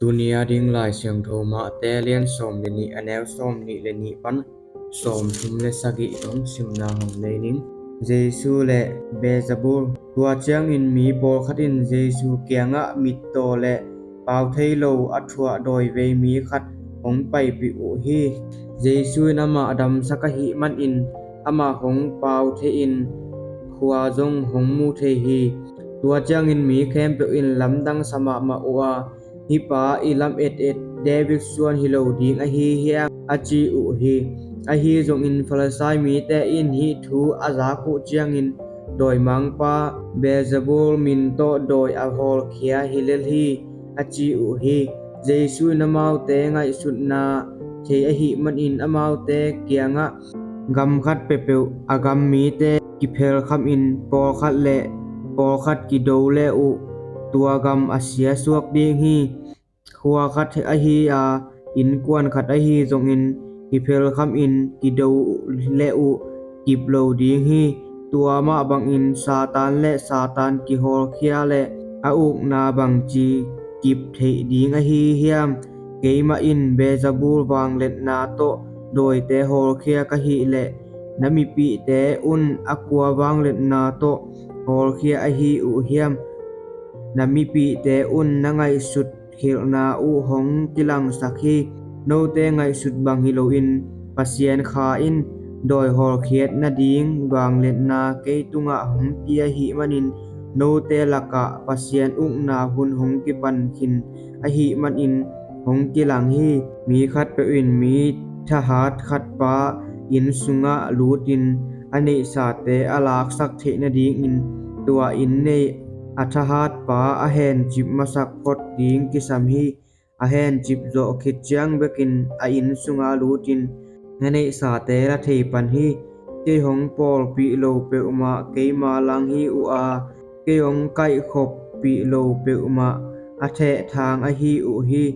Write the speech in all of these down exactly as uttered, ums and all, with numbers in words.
Tuni a ding Lai Siangtho Mate lian sawm le nih, a neu sawm nih le nih pan sawm thum le sagih tawh simna hong nei ning. Jesu le Beelzebul. Tua ciangin mi pawlkhat in Jesu kiangah mittaw le pau thei lo a thuah dawivei mi khat hong paipih uh hi. Jesu in amah damsak ahih manin amah hong pau thei-in khua zong hong mu thei hi. Tua ciangin mi khempeuh in lamdang sa mahmah uh a, "Hih pa i lam et et David suan hi lo ding ahi hiam?" a ci uh hi. Ahi zongin Farisai mite in hih thu a zak uh ciangin, "Dawimangpa Beelzebul min tawh dawi a hawlkhia hi lel hi," a ci uh hi. Jesu in amaute ngaihsutna thei ahih manin amaute kiangah, "Gam khat peuhpeuh a gam mite kiphelkhamin pawlkhat le pawlkhat kido le uh, tua gam a siasuak ding hi. Khua khat ahi a, innkuan khat ahi zongin kiphelkhamin kido le uh kip lo ding hi. Tua mah bangin Satan le Satan kihawlkhia le a ukna bangci kip theih ding ahi hiam? Keimah in Beelzebul vangliatna tawh dawite hawlkhia ka hih leh, na mipihte un a kua vangliatna tawh hawlkhia ahi uh hiam? Na mipihte un na ngaihsut khelhna uh hong kilangsak hi. Note ngaihsut bang hi loin Pasian Kha in dawi hawlkhiat nading vangliatna kei tungah hong pia ahih manin, note lakah Pasian ukna hun hong kipan khin ahih manin hong kilang hi. Mi khatpeuh in mi thahat khatpa inn sungah lutin a neihsate a laksak theih nadingin tua inn nei a thahatpa a hencip masak phot ding kisam hi. A hencip zawh khit ciang bekin a inn sungah lutin a neihsate la thei pan hi. Kei hong pawlpih lo peuhmah keima lang hi uh a, kei hong kaihkhoppih lo peuhmah a thehthang ahi uh hi.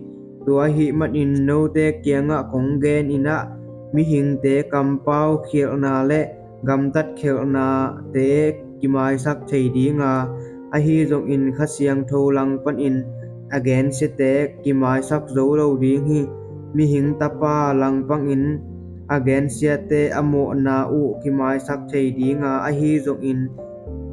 Tua ahih manin note kiangah kong gen in ah, mihingte kampau khialhna le gamtat khialhnate kimaisak thei ding a, ahi zongin Kha Siangtho lang panin a gensiate kimaisak zo lo ding hi. Mihing Tapa langpangin a gensiate a mawhna uh kimaisak thei ding a, ahi zongin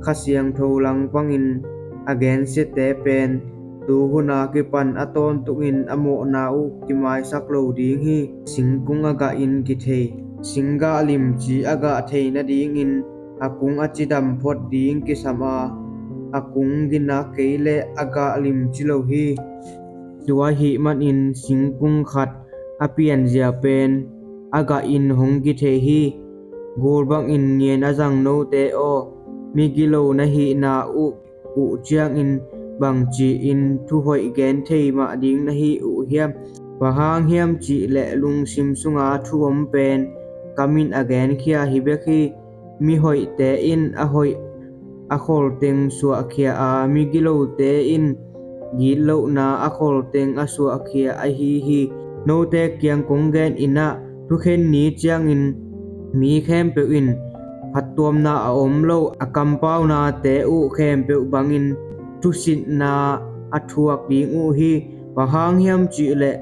Kha Siangtho langpangin a gensiate pen tu huna kipan a tawntungin a mawhna uh kimaisak lo ding hi. Singkung a gahin kithei. Singgah limci a gah thei nadingin a kung a cidam phot ding kisam a, a kung gina kei leh a gah limci lo hi. Tua ahih manin singkung khat a pianzia pen a gahin hong kithei hi. Gul bangin ngian a zang note aw, migilo na hihna uh uh ciangin bangci-in thuhoih gen thei mah ding na hi uh hiam? Bang hang hiam cihleh lungsim sunga thu om pen kamin a genkhia hi bek hi. Mihoihte in a hoih a kholteng suahkhia a, migilote in gitlohna a kholteng a suahkhia ahi hi. Note kiang kong gen in ah, thukhen ni ciangin mi khempeuh in phattuamna a om lo a kampaunate uh khempeuh bangin thusitna a thuak ding uh hi. Bang hang hiam cihleh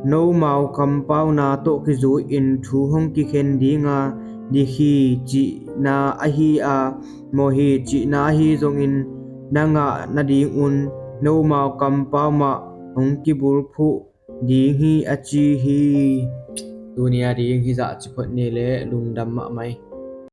nomau kampauna tawh kizui-in thu hong kikhen ding a, dik hi cihna ahi a, mawh hi cihna ahi zongin na ngah nadingun nomau kampau mah hong kibulphuh ding hi, a ci hi. Tuni a ding hizah ci phot ni le, lungdam mahmah ing.